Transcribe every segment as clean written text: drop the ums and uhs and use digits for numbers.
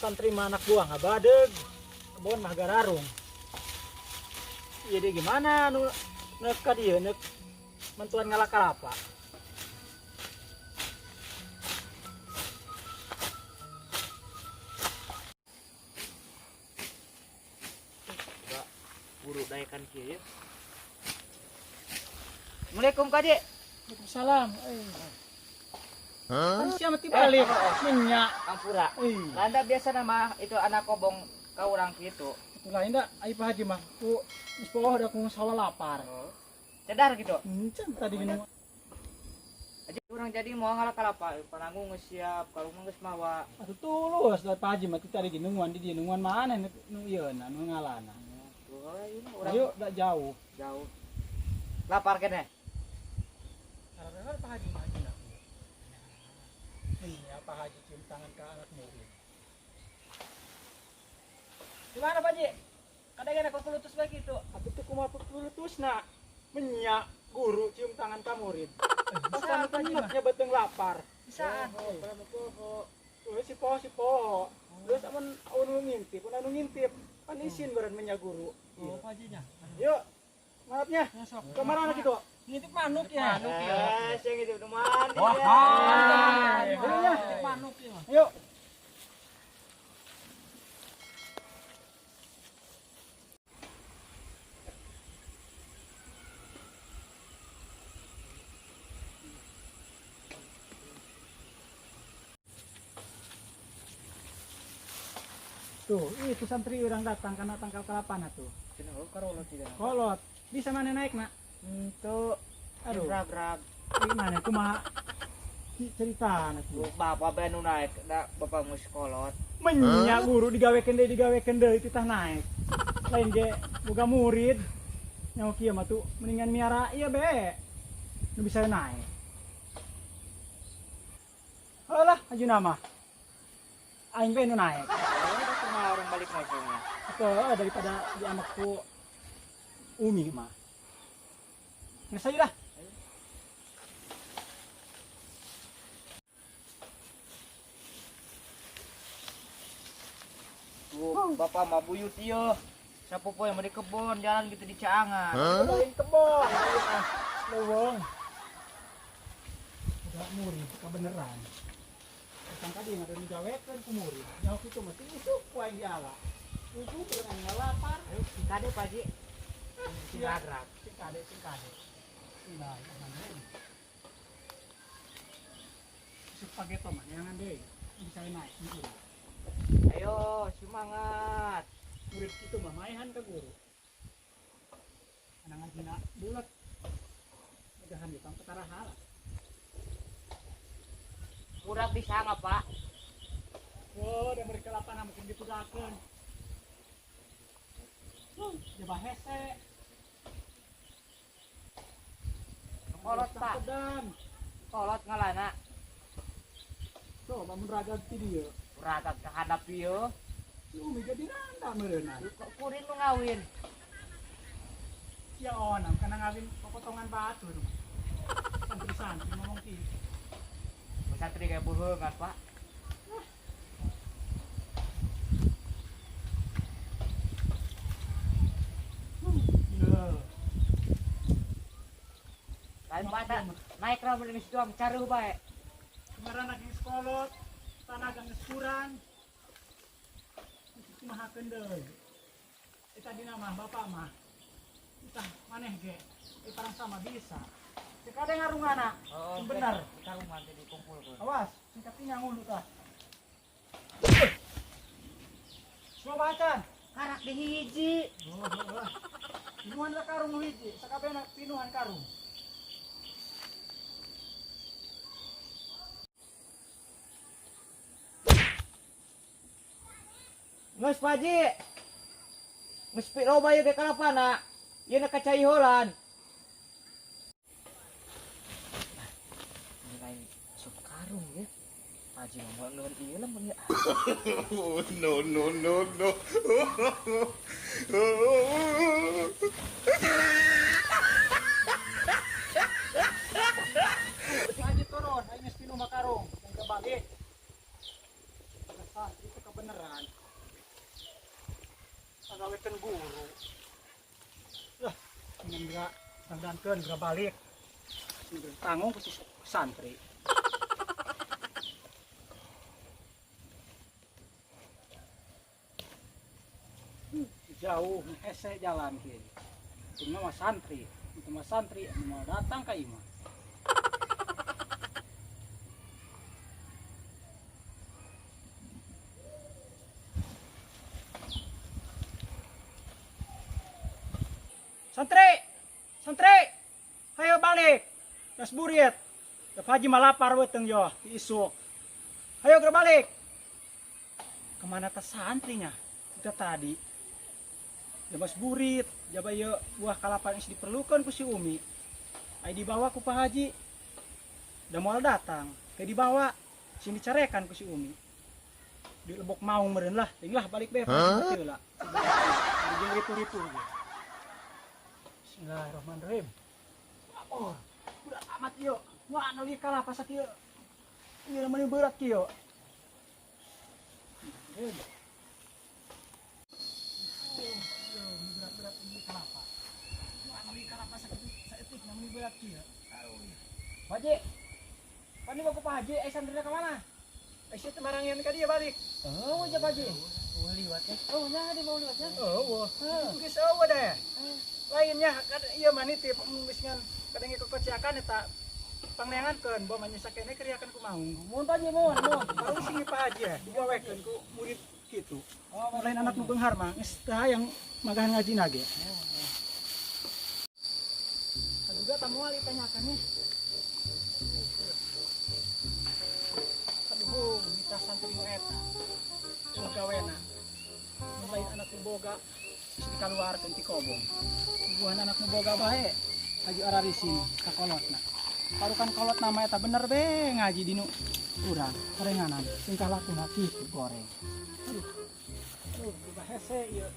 Santri mah anak buah ngabadeg. Kebon mah gararung. Jadi gimana nu nek ka dieu nek mantuan ngala kalapa. Guru daekan kieu. Assalamualaikum Kak Ji. Waalaikumsalam. Kan siapa tiba balik minyak. Ampura. Eh, Landa biasa nama itu anak kobong ka urang kitu. itulah indah ai Pak Haji mah. Ku geus poho da ku salah lapar. Cedar gitu. Encan tadi minum. Aja urang jadi mau ngala kalapa, pananggung geus siap, kalau mah geus mawa. Atuh tulus da Pak Haji mah ti tadi nungguan di dieu nungguan mana nu nu ieu na nu ngalana. Tuh, ini urang Ayo da jauh. Jauh. Lapar kene. Karena Pak Haji mah haji na. Iya, Pak Haji cium tangan ke anak murid. Gimana Pak Haji? Kadang aku kulutus bae gitu. Atuh teu kumaha pulutusna. Menyak guru cium tangan ka murid. Bisa, Pak Haji mah. Nya beteng lapar. Bisaan. Oh, oh, si poho si poho. Terus amun anu ngintip, anu ngintip, kan isin beureun menya guru. Oh, Pak Haji nya. Yuk, maafnya. Sok. Kemana anak itu? Ngintip manuk ya. Manuk ya. Sing itu nu mandi. Wah. Ayo ya. Ngintip manuk ya. Yuk. Tuh, itu santri orang datang karena tangkal kelapa nah tuh. Cenah karolot tidak. Kolot, bisa mana naik nak? Itu Aduh, rag-rag. gimana kumaha cerita anak Tuh, bapak bae nu naik, da bapak geus kolot. Menyak guru digawekeun deui titah naik. Lain ge boga murid. Nyawa kieu mah tuh mendingan miara ieu be. Nu bisa naik. Alah, aju nama. Aing be nu naik. Oh, kumaha orang balik naik mah. Atau daripada diamak ku Umi mah. Nggak saja lah. Tuh, bapak mah buyut ieu. Sapopoe mah di kebon, jalan gitu di caangan. Lain kebon, ah, leuweung. Udah murid kebeneran. Datang tadi nggak ada digawekeun ku murid. Nyawa kitu mah teu isuk ku aing diala. Isuk berenang ngalapar. Ayo, sing kade Pak Haji. Sing rag-rag. Sing kade, sing kade. Ilah, aman deui. Isuk pageto mah neangan deui. Bisa naik guru. Ayo, semangat. Murid itu mah maehan ke guru. Anangan hina bulat. Megahan di tong ketara halak. Murah bisa nggak, Pak? Oh, da mereka lapangan mungkin dipegakeun. Jaba hese. Kolot, Pak. Pedang. Kolot ngalana. Tuh, bangun raga ti dieu. Ragag kahadap ieu. Umi jadi randa meureunna. Kok kuring nu ngawin. Ya onam kana ngawin popotongan batu nu. Santri-santri ngomong kitu. Santri kayak buheungan, Pak. Iya. Lain mata naik ra mun geus doang caruh bae. Kemarin lagi sekolot, tanah geus kurang. Kumahakeun deui. Eta dina mah bapak mah. Itah maneh ge. Parang sama bisa. Cek ada ngarungana. Oh, Sing bener. Karungan teh dikumpulkeun. Awas, sing katinggal ngulu tah. Semua bacan. Karak di hiji. Oh, oh, oh. Pinuhan lah karung nu hiji, sakabehna pinuhan karung. Geus Pak Haji. Geus pi loba ieu ge kalapana. Ieu na ka cai holan. Ini lain sup karung ya. Pak Haji mah nuhun ieu lah mun ieu. No, no, no, no. Haji turun, aing geus pinuh mah karung, yang kebalik. Santri itu kebenaran. Ngagawekeun guru. Lah, mending dandankeun geura balik. Tanggung ku si santri. Jauh hese jalan kieu. Itu mah santri, itu mah santri mau datang ka imah. Santri, santri, ayo balik. Geus burit. Da Haji mah lapar weuteung yo, isuk. Ayo geura balik. Kemana teh santrinya? Kita tadi. Jabas burit, jaba ieu buah kalapa geus diperlukeun ku si Umi. Ai dibawa ku Pak Haji. Da moal datang, ke dibawa sing dicarekan ku si Umi. Di lebok maung meureun lah, ting lah balik bae teu lah. Jeung ripu-ripu ge. Bismillahirrahmanirrahim. Oh, berat amat ieu. Wah, nu ieu kalapa sakieu. Ieu mah berat kieu. Berat-berat ini kelapa. Wah, nu ieu kalapa sakitu saeutik namun berat kieu. Pak Haji. Pan dibawa ku Pak Haji, ai santrina ka mana? Ai sia teh marangian ka dieu balik. Oh, ja Pak Haji. Oh, liwat ya. Oh, nya di mau liwatnya. Oh, geus eueuh deh. Lainnya kan ieu mah nitip geus ngan kadenge kokociakan eta pangneangankeun bawa manyesakene keriakan ku maung. Mun Pak Haji, mun, mun. Baru sing Pak Haji ya, digawekeun ku murid kitu. Lain anak nu beunghar mah geus teu hayang magahan ngaji nage. Kaduga tamual ditanyakan nih. Aduh, kita santri nu eta. Nu gawena. Mun lain anak nu boga geus dikaluarkeun ti kobong. Buah anak nu boga bae lagi ararisin ka kolotna. Parukan kolot nama eta bener be ngaji dinu urang korenganan tingkah lakuna kitu goreng. Aduh. Aduh, boga hese ieu.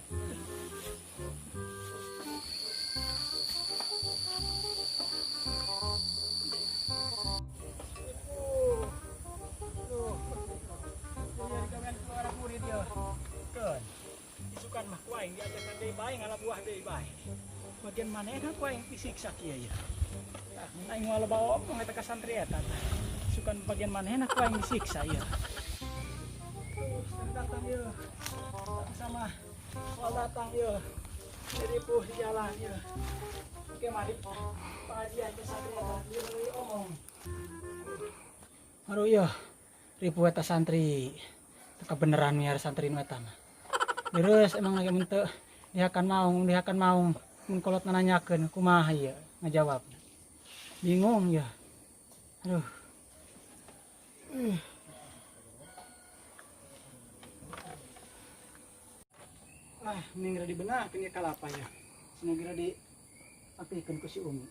Aduh. Jadi gawean ku anak murid ieu. Keun. Isukan mah ku aing diajakan deui bae ngala buah deui bae. Bagian manehna ku aing disiksa kieu ya. Tah, mun aing moal loba omong eta ka santri eta tah. Isukan bagian manehna ku aing disiksa ieu. Terus datang ieu. Sama moal datang ieu. Diripuh di jalan ieu. Oke mari pengajian ke santri eta ieu leuwih omong. Aduh ieu ripuh eta santri. Teu kabeneran miar santri nu eta mah. Terus emang lagi mun teu dihakan maung mun kolot nanyakeun kumaha ieu ngajawab. Bingung ya. Aduh. Ah, mending geura dibenahkeun ieu kalapa ya. Cenah geura diapikeun ku si Umi.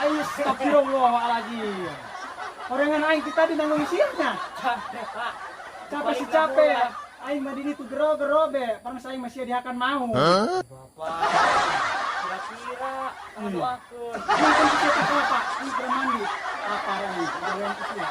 Astagfirullahaladzim. Orangan aing kita tadi nanggung siapnya. Capek, Pak. Capek si capek. Aing mah di ditu gero-gero be. Parang aing masih dihakan mau. Bapak. Kira-kira aduh aku. Ini kan si siapa Pak? Ini keur mandi. Laparan ini, gawean ku sia.